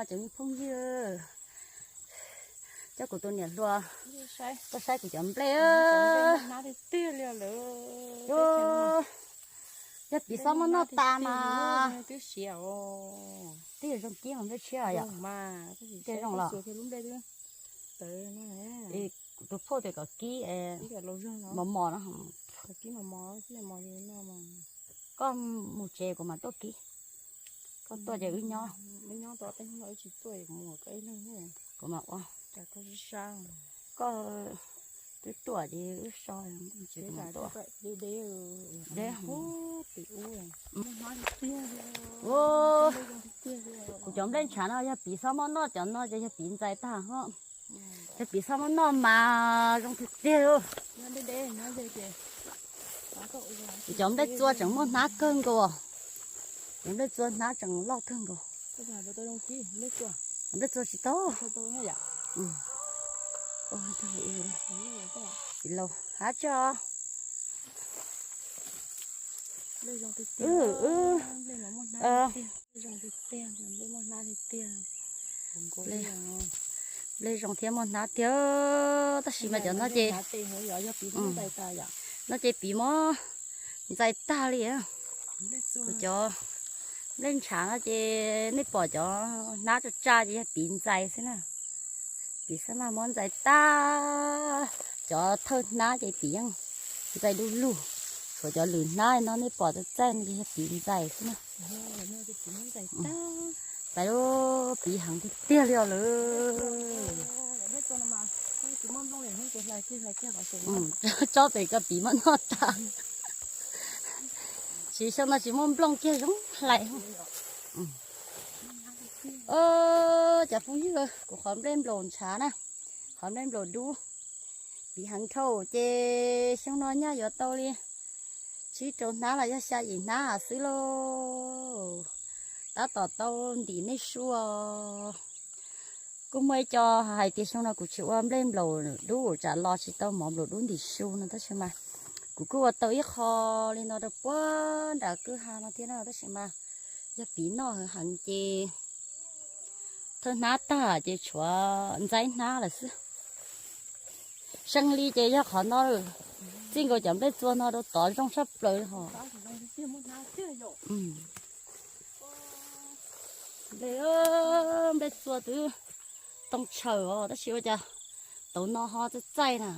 Cov phooj ywg, coj kuv tus niam hluas tuaj saib kuv cov nplej. Yog piv xob muab noj tas mas twb siav. Twb yuav zoo kib hauv nplej tshiab yom. Tej zoo los. Tus phauj tias kom kib mos mos no. Koj mus tsev kuv mam tuaj kib. Koj tuaj ces wb nyob. Kuv mam ua. Koj twb tuaj ces wb so. Deb, kuv cov nplej ntshav no yog piv xob muab noj, cov no ces yog piv ntxais tag ho. Yog piv xob muab noj mas zoo tiag tiag. Kuv cov nplej txua tseem muaj hnab kawg nkaus. Cov nplej txua hnab tseem loj kawg nkaus. Cov nplej txua tsis tau. Tsis laus hab tso. Nplej zoo thiab muaj hnab tiag. Tab sis mas cov no ces, no ces piv muab ntxais tag li. Kuv cov nplej ntshav no ces nej pom cov hnab tsa tsa ces yog piv ntxais xwb na. Piv xwb mas muab ntxais tag. Cov thawj hnab ces piv yeej ntxais du lug. Tshuav cov lwm hnab no nej pom txaij txaij no ces yog piv ntxais xwb na. Pais lub piv heev tiag tiag li os lawm. Tsob pem ko piv muab noj tag. Tsis, xyoo no tsis muaj nplooj kiag zoo hlais. Cov phooj ywg, kuv qhov nplej nplaum ntshav na, qhov nplej nplaum dub, piv heev dhau ces xyoo no nyaj yuav tau li tsib rau hnab los yog xya yim hnab xwb lauj. Tab tom tau ntim nej sua. Kuj muaj ib co hais tias xyoo no kuv tsis ua nplej nplaum dub tsam los tsis tau mov nplaum dub ntim su no, tab sis mas kuv kuj ua tau ib qho li no rau puag nram kwj ha no thiab na, tab sis mas yog piv noj heev heev ces thawj hnab tag ces tshuav ntxaib hnab lawm xwb. Seeb li ces yog qhov no, txij nkaus cov nplej txua no rau tod zoo tshaj plaws hos. Nplej, nplej txua twb too tshaws os, tab sis ua cas tauv no ho txaij txaij na.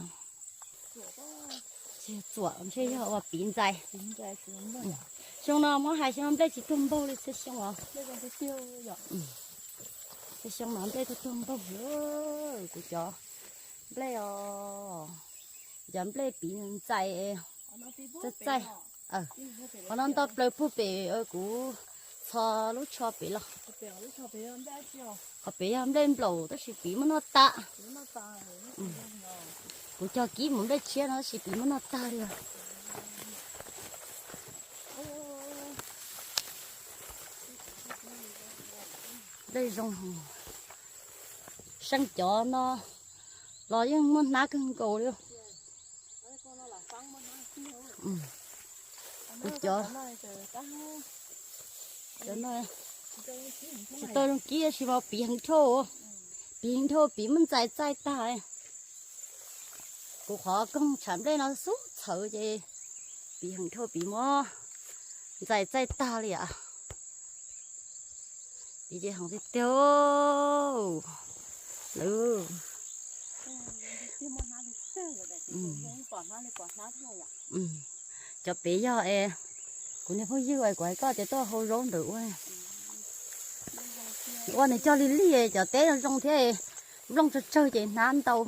Txuam ntshe yog ua piv ntxais. Xyoo no muab hais xyoo no nplej tsis tuag npaug li txhua xyoo os. Txhua xyoo no nplej tuag tuag npaug. Kuv cov nplej os, cov nplej piv ntxais txaij txaij. Qhov no nto plaws puag pem kuv txhos lub tsho pem los. Qhov pem yog nplej nplaum tab sis piv muab noj tas. Kuv cog kib mus nplej tshiab no tab sis piv muab noj tag li os. Nplej zoo, seeb cov no los yeej muaj hnab kawg nkaus li. Kuv cov, cov no tsis tau zoo kib tab sis mas piv heev dhau, piv heev dhau piv muab ntxais txaij tag. Kuv qhov koog tshav nplej no xub txhawv ces piv heev dhau piv muab ntxais txaij tag li as. Piv ces heev tiag tiag lawm. Cov pem yog es kuv niag phooj ywg es kuv hais koj tias tuaj hau zaub ntawm ua, ua nws cog lig lig cov teb zoo zoo thiab, nplooj tsawg tsawg ces hnab ntau.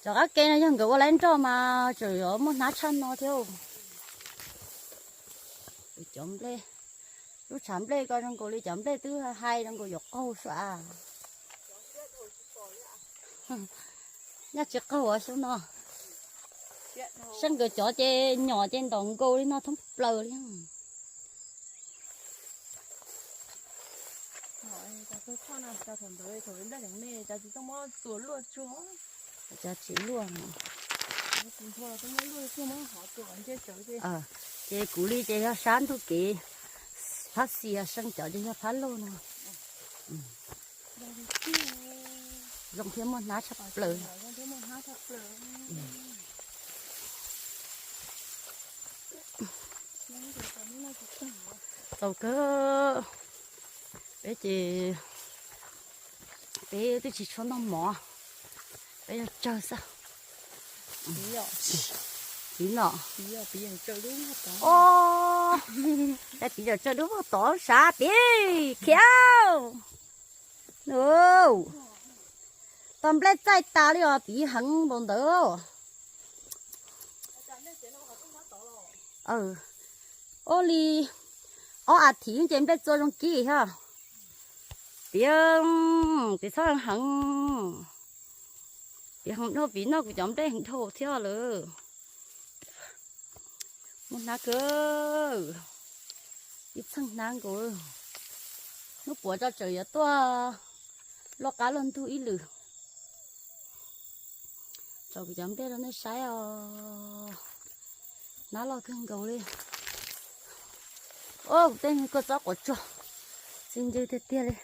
Cov qab ke no yog nkawd ua lawv nroj mas tseem yuav muaj hnab tshaj no thiab. Cov nplej, lub tshav nplej ko zoo nkaus li cov nplej twb hais zoo nkaus yuav qaug sua. Nyaj tsis qaug xyoo no. Saib nkawd cov ces nyom ces ntom nkaus li no thoob plaws li. Cov tsis luaj. Ces kuv li ces yog sab ntug kev Phab xias seeb cov ces yog phab laug no. Zoo thiab muaj hnab tshaj plaws. Txaus kawg. Peb ces peb twb tsis tshua noj mov, peb yog tsawg xwb. Tiv no. Os, tiv yam tsawg dub vog tod sav tiv khiav. Tau nplej txaij tas li os, tiv heev npaum ntawd. Ua li ob as thiv ces nplej txua zoo kib thiab. Tiv, tiv txhob heev, tiv heev dhau vim noj kuv cov nplej heev dhau thiab lawm. Muaj hnab kawg, ib txheej hnab nkaus. Hnub puav tso tsawm yuav tuaj luaj qab luaj ntug ib lwm. Tso kuv cov nplej rau nej saib os. Hnab loj kawg nkaus li. Os, kuv tej me kua txob quav tsuag txi ncw tiag tiag li.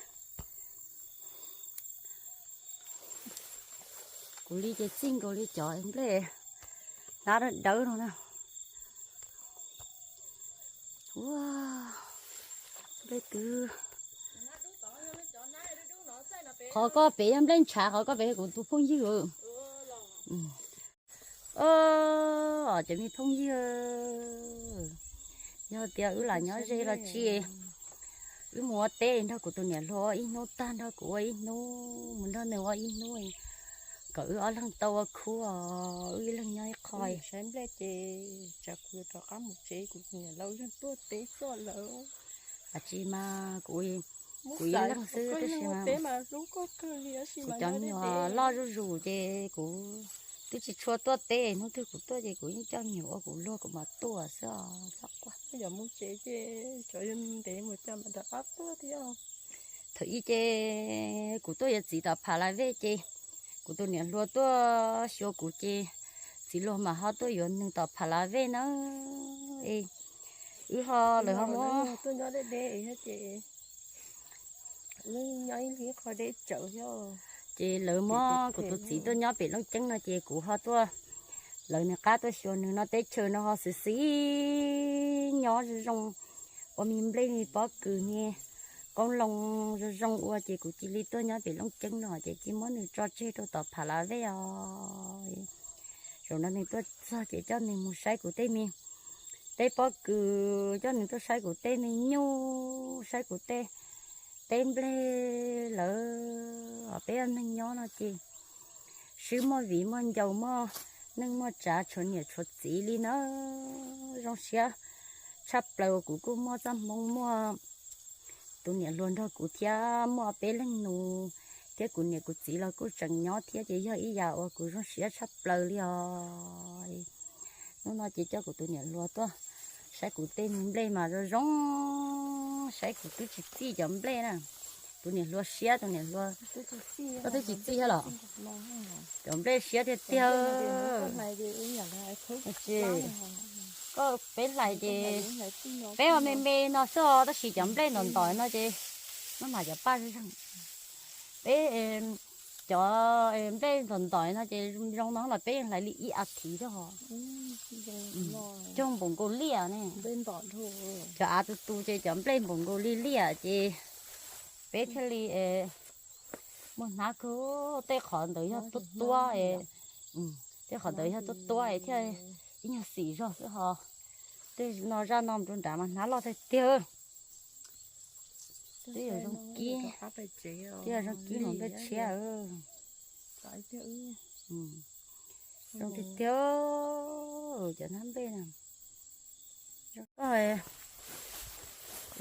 Kuv li ces txij nkaus li cov nplej hnab dawb dawb no na. Ua, nplej twb, qhov koj pem yog nplej ntshav, qhov koj pem yog kuv tus phooj ywg. Os, cov me phooj ywg, yog tias wb lam nyob ze los tsis, wb mus ua teb nrog kuv tus niam hluas ua ib hnub, tag nrog kuv ua ib hnub, mus nrog nws ua ib hnub, kom wb ob leeg tau ua khub os, wb ib leeg nyob ib qho. Saib nplej ces tsam kuv rov qab mus tsev, kuv niam laus yeej tuaj teb txog lawm. Ab tsis mas kuv, kuv ib leeg xwb tab sis mas kuv cov me nyuam loj zuj zus ces kuv twb tsis tshua tuaj teb, hnub twg kuv tuaj ces kuv yeej coj me nyuam ua kuv luag kuv mam tuaj xwb os. Txhob quaj. Yog mus tsev ces tsov yog ntev mus cas mam rov qab tuaj thiab. Thaum ub ces kuv tuaj yuav txiv tom Pha La Vej ces kuv tus niam hluas tuaj xyuas kuv ces txiv hluas mam ho tuaj yuav nws tom Pha La Vej na. Es wb ho, lawv ho muab, tuaj nyob deb deb thiab ces nyob ib qho deb tsawv thiab. Ces lawv muab kuv tus txiv tuaj nyob pem Looj Ceeb no ces kuv ho tuaj, lawv nws qab tuaj xyuas nws no, teb chaws no ho xis xis nyob zoo zoo, ua me nplej me pob kws me qoob loo zoo zoo ua ces kuv cia li tuaj nyob pem Looj Ceeb no ces cia muab nws tso tseg rau tom Pha La Vej os. Zaum no nws tuaj txog ces coj nws mus saib kuv tej me teb pob kws, coj nws tuaj saib kuv tej me nyuj, saib kuv tej teb nplej lawm os. Peb ua neeg nyob no ces swb muaj viv muaj ncaus, muaj neej muaj tsav, tshuav niam tshuav txiv li na. Zoo siab tshaj plaws uas kuv kuj muaj txoj hmoo muaj tus niam hluas nrog kuv thiab muaj peb leeg nus thiab kuv niam kuv txiv los kuj tseem nyob thiab ces yog ib yam uas kuv zoo siab tshaj plaws li os. Hnub no ces coj kuv tus niam hluas tuaj saib kuv tej me nplej mas zoo zoo, saib kuv twb tsis txij cov nplej na. Tus niam hluas siab, tus niam hluas, koj twb tsis txij thiab los? Cov nplej siab tiag tiag. Koj, peb hlais ces peb ua me me no xwb os, tab sis cov nplej ntawm ntawm no ces maj mam cov paj zeeg. Peb cov nplej ntawm ntawm no ces zoo no los peb yeej hlais li ib as thiv thiab os. Cog npaum nkaus liaj ne. Cov av tu tu ces cov nplej npaum nkaus li liaj ces peb thiaj li muaj hnab kawg. Tej qhov ntawd yog tuab tuab, tej qhov ntawd yog tuab tuab thiaj ib nyuag xim zog xwb ho. Tej no zaj no rau nrad mas hnab loj tiag tiag. Twb yog zoo kib, twb yog zoo kib mas nplej tshiab. Zoo tiag tiag cov hnab nplej na. Koj,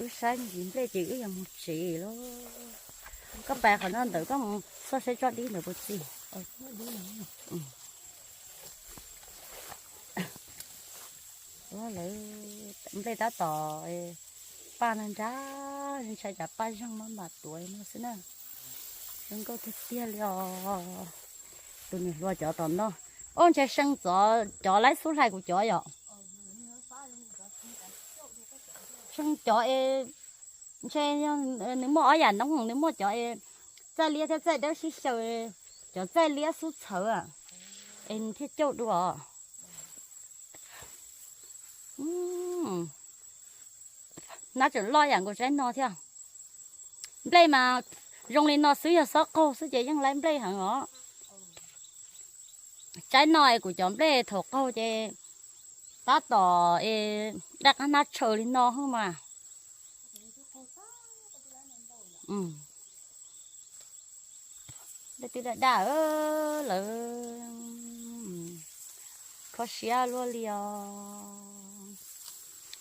wb saib ntsis nplej ces wb yuav mus tsev lauj. Koj pais qhov no ntawm koj mus txog saib tsob dib ntawd puas txi. Lawv nplej tab tom paj no nrab, ntshai cas paj zeeg maj mam tuav no xwb na. Zoo nkauj tiag tiag li os. Tus niam hluas cov tom no, o ntshai see txov cov laib xub hlais kuv cov yom. See cov es Ntshe nws muaj ob yam noob, nws muaj cov txaij liab thiab txaij dawb sib xyaw, cov txaij liab xub txhawv es nws thiaj cauj dua. Hnab tseem loj yam nkaus tsaib no thiab. Nplej mas zoo li no xwb, yog xob qaug xwb ces yeej laib nplej heev os. Tsaib no es kuv cov nplej thaum qaug ces tab tom es daj qab hnab tshaws li no mas. Daj twb daj daj lawm, kho siab luaj li os.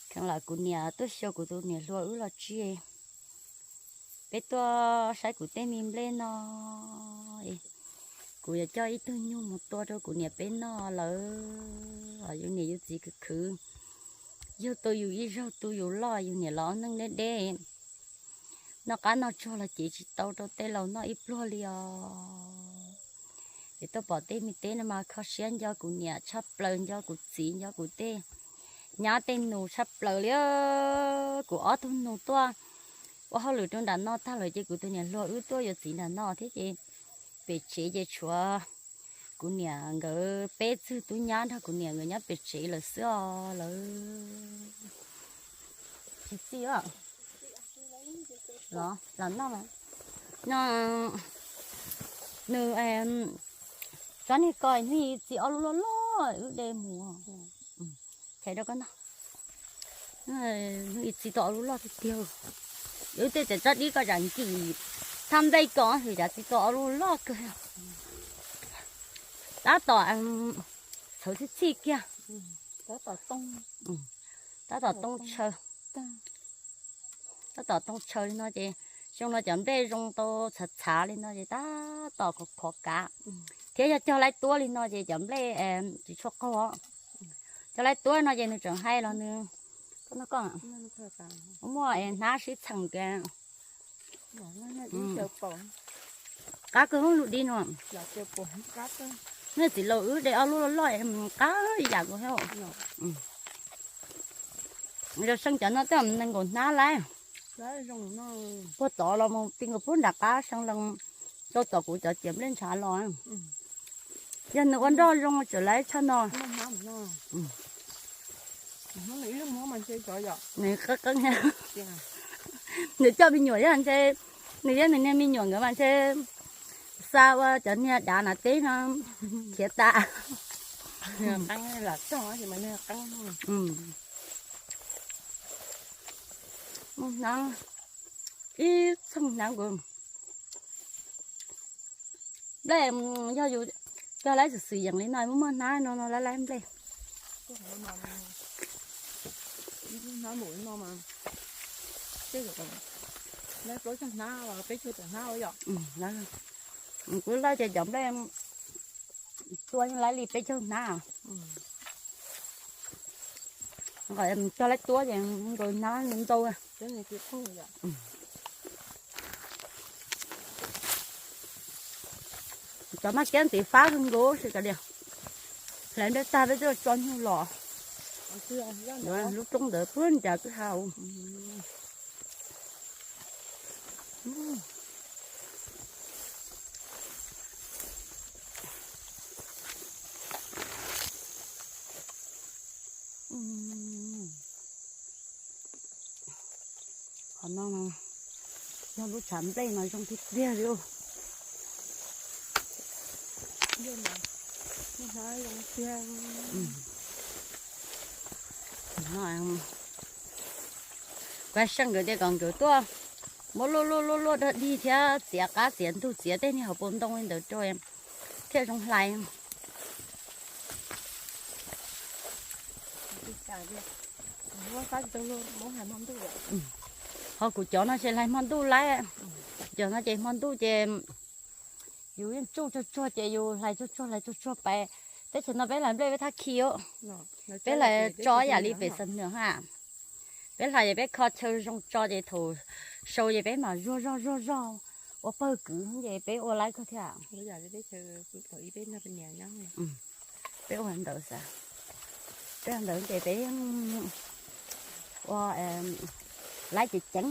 Kheev lam kuv niam tuaj xyuas kuv tus niam hluas wb los tsis. Peb tuaj saib kuv tej me nplej no, kuv yuav coj ib tug nyuj mus tua rau kuv niam peb noj lawm. Yus niam yus txiv khwv khwv, yug tu yus ib zaug tu yus loj, yus niam los neej deb deb. Noj qab noj tsuag los cev tsis tau rau tej laus noj ib pluag li os. Es tuaj pom tej me teb no mas kho siab nco kuv niam tshaj plaws, nco kuv txiv, nco kuv tej nyab tej nus tshaj plaws li. Kuv ob tug nus tuaj ua hauj lwm rau nram no tag lawm ces kuv tus niam hluas wb tuaj yuav txiv nram no thiab ces pem tsev ces tshuav kuv niam nkawd peb txwg tub nyab nrog kuv niam nkawd nyob pem tsev lawm xwb os lawv. Tsis txij los noj no, nws tsob niag ko hnub ib txi ob lub loj loj wb de mus. Rau koj noj, hnub ib txi tau ob lub loj tiag tiag. Wb tej txiv tsob dib ko tsam nkim thaj nplej ko, tsis txi tau ob lub loj kawg. Tab tom txhawv txhij txhij kiag. Tab tom tooj tshaw, tab tom tooj tshaw li no ces xyoo no cov nplej zoo tau txhav txhav li no ces tab tom khov khov kav. Thiab yog cog laib tuab li no ces cov nplej tsis tshua qaug. Cog laib tuab no ces nws tseem hais los nws, koj noj koj, muaj hnab sib txheem tias qab kawg lub di no. Nej txiv laus wb de ob lub loj loj qab yam nkaus thiab. Yog seej cov no twb nees nkaum hnab laib. Puag tod los mus ti nkaus puag nram qab seej los rau tom kuv cov ciam nplej ntshav los. Yog nws ua nroj zoo tseem laib tshaj no. Nws qeeb qeeb, nws coj me nyuam thiab ntshe, nws thiab nws niag me nyuam nkawd mas ntshe xa ua cov niag dav nav teb no khiav tas. Muaj hnab, ib txheej hnab nkaus. Nplej yog yus cog laib xwm xwm yeem li no muaj muaj hnab no no laib laib nplej. Hnab mus no mas, laib plaub caug hnab, peb caug tawm hnab yom. Kuv laib ces cov nplej tua yeej laib li peb caug hnab. Cog laib tuab ces nkaus hnab ntau. Cov maj kiab ntiv fab kawg nkaus si kas lias. Hlais nplej tag peb twb tso nyuj los. Lub roob ntawd puag ncav kwj ha. Qhov no yog lub tshav nplej mas zoo tiag tiag li. Kuv seej nkawd tias kom nkawd tuaj muab luaj luaj luaj luaj dog dig thiab txiav qab txiav ntug txiav tej niag hauv paus ntoo li ntawd rau thiaj zoo hlais. Ho kuv cov no ces hlais hmo ntuj laib. Cov no ces hmo ntuj ces yus yeej tsuj tsuag tsuag ces yus hlais tsuag tsuag hlais tsuag tsuag pais. Teb chaws no peb hlais nplej peb thab khi, peb hlais tso yam li pem Xam Nwm ha. Peb hlais ces peb kho chaw zoo tso ces thaum sau ces peb mam zuag zog zuag zog ua pawg kwv ces peb ua laib kawg thiab. Peb ua ntawd xav, peb ua ntawd ces peb ua laib ceev ceev.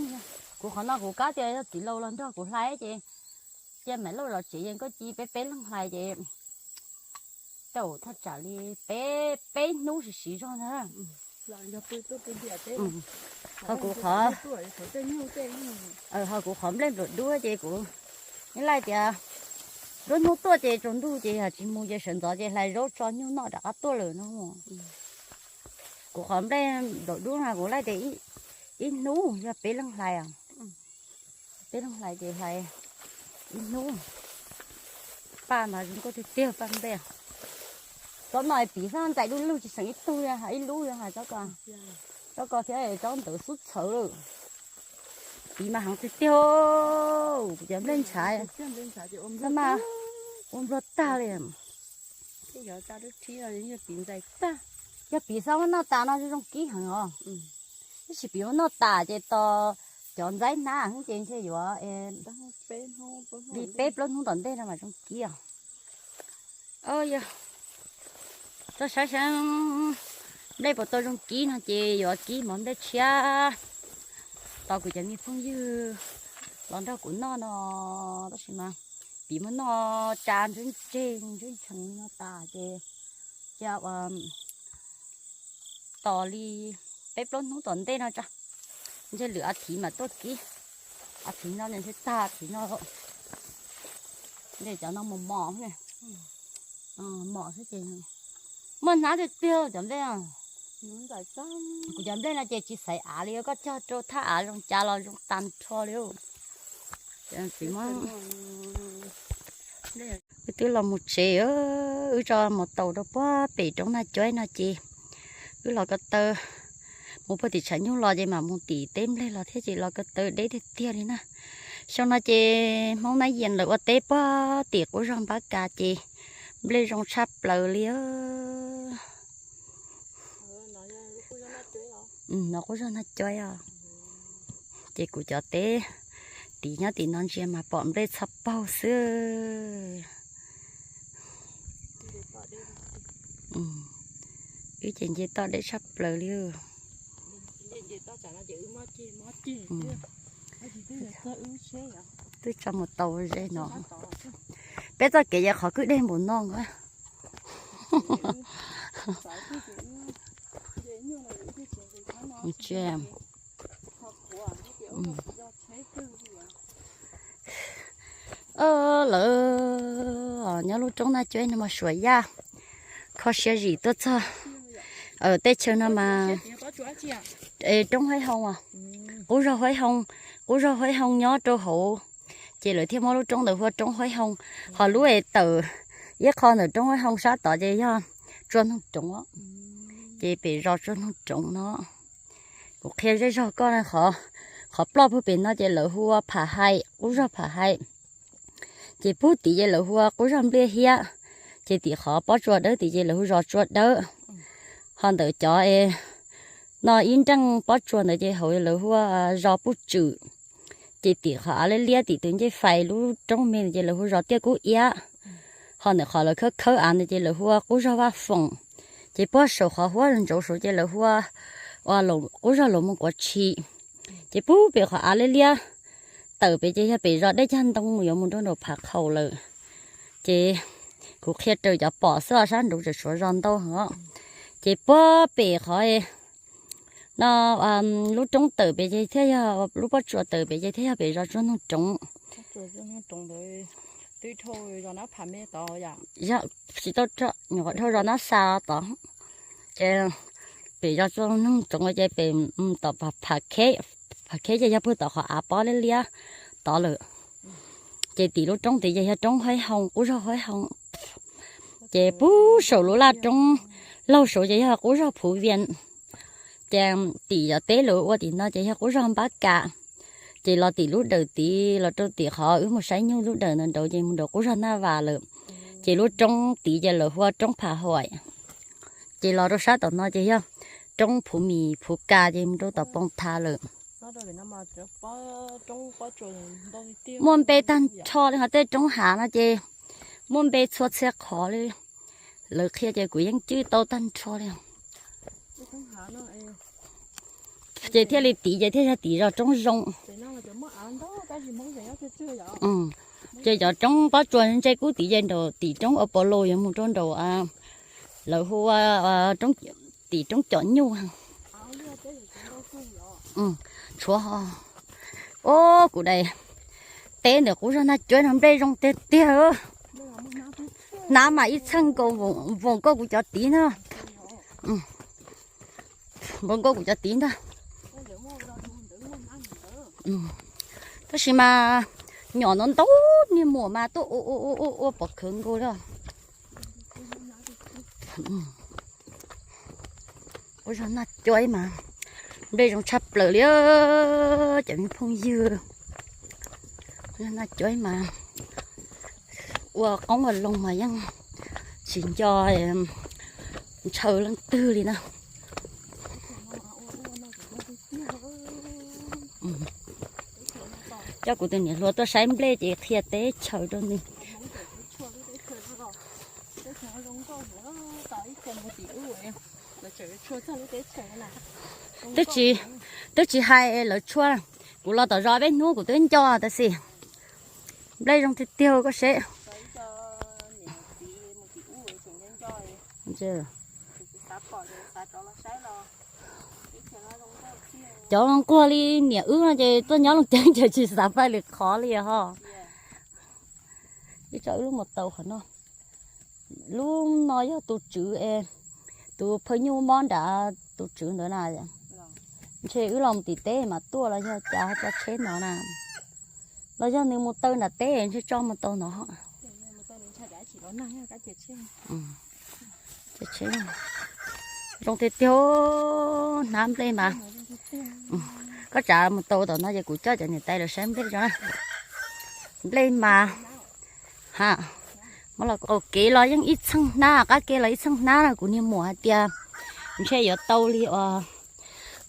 Kuv qhov no kuv kab tias yog txiv laus los nrog kuv hlais ces cia mam loj zov tsev yeej koj ci peb peb leeg hlais ces tau thaj tsam li peb peb hnub siv siv zog ntag. Ho kuv qhov, ho kuv qhov nplej nplum dub ces kuv yeej laij tias nruab hnub tuaj ces tsaus ntuj ces yog tsis mus ces sawv ntxov ces hlais zaub tso nyuj noj rov qab tuaj lawm no. Kuv qhov nplej nplum dub no kuv laij tias ib hnub yog peb leeg hlais, peb leeg hlais ces hlais ib hnub. Paj mas zoo nkauj tiag tiag paj nplej. Tsob no piv xab ntxais du lug tsis xeem ib tug, ib lub hais tsob ko thiab tsob ntawd xub txhawv lawm. Piv mas heev tiag tiag, kuv cov nplej ntshav xab mas ua npluag tag li. Yog piv xab muab noj tas no zoo kib heev os. Tab sis piv muab noj tas ces tos cov ntxaib hnab ces ntshe yuav li peb plaub hnub tom ntej no mas zoo kib os. Yog txog saib saib nplej puas tau zoo kib no ces yuav kib mov nplej tshiab tos kuv cov me phooj ywg los nrog kuv noj no. Tab sis mas piv muab noj tsa ntseb ntseg ntseb ntshees li no tas ces cia ua tos li peb plaub hnub tom ntej no tso, ntshe lwm a thiv mam tuaj kib. A thiv no ntshe tag a thiv no. Nplej cov no mos mos, mos xwb ces muaj hnab tiag tiag cov nplej. Kuv cov nplej no ces tsis xaiv av li, koj cog rau thaj av zoo cas los zoo tag nrho li. Wb twb los mus tsev, wb tso mus taus rau puag pem roob Naj Cuaib no ces wb los ko taw mus puag tim tshav nyuj los ces mam mus tim teb nplej los thiab ces los ko taw deb tiag tiag li na. Xyoo no ces Hmoob Nab Yees lawv ua teb puag tim qub zog Npab Kas ces nplej zoo tshaj plaws li. No qub zog Naj Cuaib os. Ces kuv cov teb tid nyob tim no ntsia mas pom nplej txhoj paug xwb. Wb ces nce toj deb tshaj plaws li. Twb tso mus tau ze no. Peb txoj kev ces qhov kwj deg npaum no. Lawv nyob lub roob Naj Cuaib no mas Suav Yaj kho siab zim tuaj txog teb chaws no mas roob Huaib Hoo, qub zog Huaib Hoo, qub zog Huaib Hoo nyob rau hauv, ces lawv thiaj muab lub roob ntawd hu ua roob Huaib Hoo. Ho lub es tawm ib qho ntawm roob Huaib Hoo sab tod ces yog Tsua Noog Roov, ces pem zos Tsua Noog Roov no. Kuv qhia zej zog koj, qhov ploj puag pem no ces lawv hu ua Pham Hais, qub zog Pham Hais. Ces puag tim ces lawv hu ua qub zog Npliaj Hiab, ces tim qhov pob tsuas dawb tid ces lawv hu zos Tsua Dawb. Ho ntawm cov no ib nreej pob tsuas ntawd ces hauv lawv hu ua zos Puj Tswm. Ces tim qhov av liab liab tim tus ncej fais lub roob me ntawd ces lawv hu zos Tiaj Kub Iab. Ho ntawm qhov lawv khawb khawb av ntawd ces lawv hu ua qub zog Vaj Foom. Ces puag saum qhov huab ntsaud saud ces lawv hu ua qub zog Luas Moos Quav Tshis. Ces puag pem qhov av liab liab tawm pem ces yog pem zos Dej Cag Ntoo yuav mus rau nraum Phav Qhaum lawm. Ces kuv qhia raws cov pom xwb, sab nraud tseem tshuav zos ntau heev. Ces puag pem qhov no lub roob tawm pem ces thiaj yog, lub pob tsuas tawm pem ces thiaj yog pem zos Tsua Noog Roov. Tsis tau, nyuam qhuav dhau zos Nab Xa tod. Ces pem zos Tsua Noog Roov ces pem tom Phav Kheb, Phav Kheb ces yog puag tom qhov av pob liab liab tod lawm. Ces tim lub roob tid ces yog roob Huaib Hoo, qub zog Huaib Hoo. Ces puag saum lub laj roob laug saud ces yog qub zog Phuv Vias. Ces tim cov teb lawv ua tim no ces yog qub zog Npab Kas. Ces los tim lub dawm tid los rau tim qhov wb mus saib nyuj lub dawm ntawd nraud ces mus nraud qub zog Naj Vas lawm. Ces lub roob tid ces lawv hu ua roob Phav Huaim. Ces los rau sab tom no ces yog roob Phuv Mis Phuv Kas ces mus rau tom Poo Tha lawm. Muaj npe tag nrho li, ho tej roob hav no ces muaj npe txhua txhia qhov li. Lawv qhia ces kuv yeej cwj tau tag nrho li. Ces thiaj li tim ces thiaj yog tim zos Roob Zoo. Ces cov roob pob tsuas ntse kub tim ces nraum tim roob Apollo yuav mus rau nraum lawv hu ua tim roob Cov Nyuj. Tshuav ho. Ub, kuv daim teb ntawm qub zog Naj Cuab no nplej zoo tiag tiag. Hnab mas ib txheej nkaus, npaum nkaus kuv cov tid ntag. Npaum nkaus kuv cov tid ntag. Tab sis mas nyom no ntau, niag muam mas tuaj ua ua ua ua pov khawv nkaus li. Ua zog Naj Cuab mas nplej zoo tshaj plaws li cov me phooj ywg. Ua zog Naj Cuab mas ua qoob ua loo mas yeej tsis nco ntshaw leej twg li na. Coj kuv tus niam hluas tuaj saib nplej ces qhia teb chaws rau nws. Twb tsis, twb tsis hais lawv tshuaj, kuv los tom zos peb hnub kuv twb nco tab sis nplej zoo tiag tiag koj seb. Cov nquag li niam wb no ces tuaj nyob Looj Ceeb ces tsis xav pais lwm qhov li ho. Ib tsoom wb lub mus tau qhov no. Lub no yog tus tswv es, tus phaj nyuj mob nrad tus tswv ntawd na. Ntshe wb los mus tim teb mas tuaj los yog cas tso tsheb no na. Los yog nws mus taw nram teb ntshe tso mus tau no. Zoo tiag tiag, hnab nplej mas. Koj tsav mus tau tom no ces kuv coj cov niam tais lawv saib nplej tso na. Nplej mas, ha, muab los qaum kev los yeej ib txheej hnab, qab kev los ib txheej hnab no kuv niag muam hais tias ntshe yuav tau li uas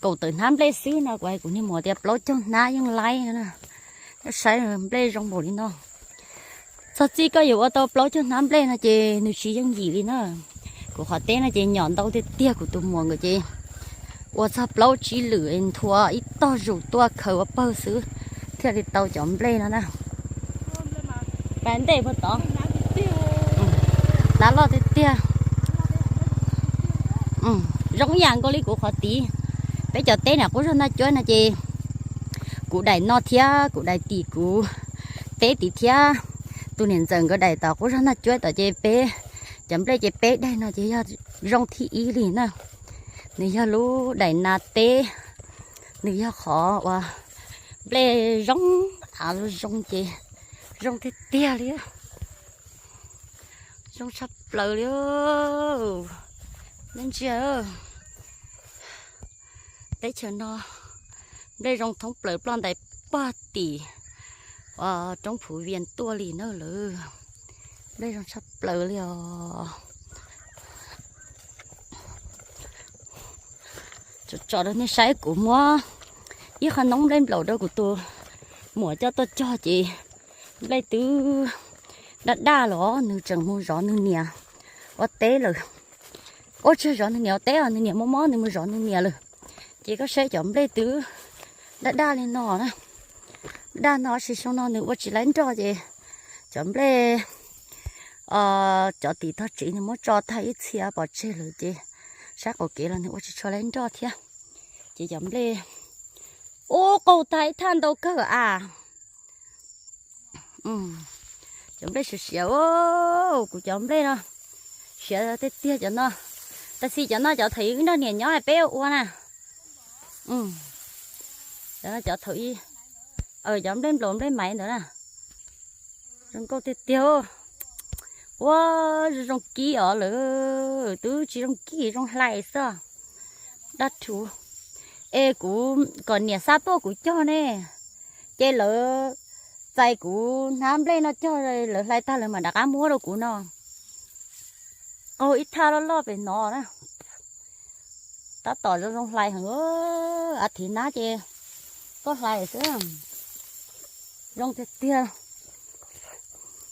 kaum tawm hnab nplej xwb no kuv hais kuv niag muam tias plaub caug hnab yeej laib no na. Saib nplej zoo npaum li no. Txog txij koj yuav ua tau plaub caug hnab nplej no ces nws tsis yooj yim li na. Kuv qhov teb no ces nyom ntau tiag tiag kuv tus muam nkawd ces ua txog plaub tsib lwm nthua ib tog zus tuaj khaws ua pawg xwb thiaj li tau cov nplej no na. Pas ntej puag tod, hnab loj tiag tiag. Zoo ib yam nkaus li kuv qhov tid. Peb cov teb nram qub zog Naj Cuab no ces kuv daim no thiab kuv daim tim kuv teb tid thiab tus niam ntxawm nkawd daim tom qub zog Naj Cuab tom ces peb cov nplej ces peb daim no ces yog zoo thib ib li na. Nws yog lub daim nas teb, nws yog qhov uas nplej zoo, av zoo ces zoo tiag tiag li. Zoo tshaj plaws li. Nej ntsia, teb chaws no nplej zoo thoob plaws ploj ntais pog tim roob Phuv Vias tuaj li na lawm. Nplej zoo tshaj plaws li os. Tso rau nej saib, kuv muab ib qho noob nplej nplaum rau kuv tus muam coj tuaj cog ces nplej twb daj daj los nws tseem mus zov nws niam ua teb lawm. Ua tsis zov nws niam ua teb os, nws niam mob mob nws mus zov nws niam lawm. Ces koj saib cov nplej twb daj daj li no na. Daj no sis xyoo no nws ua tsis laib nroj ces cov nplej, cov tim tog tsev nws muab tso tag ib txhia pov tseg lawm ces sab qaum kev los nws ua tsis tshua laib nroj thiab. Ces cov nplej, ub, qaug tag ib thaj ntau kawg a. Cov nplej siav siav, kuv cov nplej no siav tiag tiag cov no. Tab sis cov no cov thaum ub nrog niam nyob peb ua na. Cov no cov thaum ub, cov nplej nplaum nplej maiv ntawd na. Zoo nkauj tiag tiag. Ua zoo kib os lawm, twb tsis zoo kib zoo hlais xwb. Dab rhuv. Es kuv kom niam xa tuaj kuv cog ne, ces lawv txais kuv hnab nplej no cog, lawv hlais tag lawv mam rov qab muab rau kuv no. Qaug ib thaj loj loj pem no na. Tab tom zoo zoo hlais heev, a thiv nab ces koj hlais xwb. Zoo tiag tiag.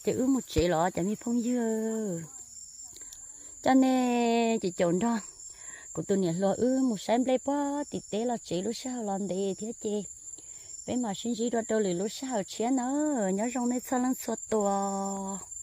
Ces wb mus tsev los cov me phooj ywg, coj nej ces caum nrog kuv tus niam hluas wb mus saib nplej puag tim teb los tsev lub sij hawm los ntev thiab ces peb mam sib ntsib dua rau lwm lub sij hawm tshiab nawb. Nyob zoo nej txhua leej txhua tus.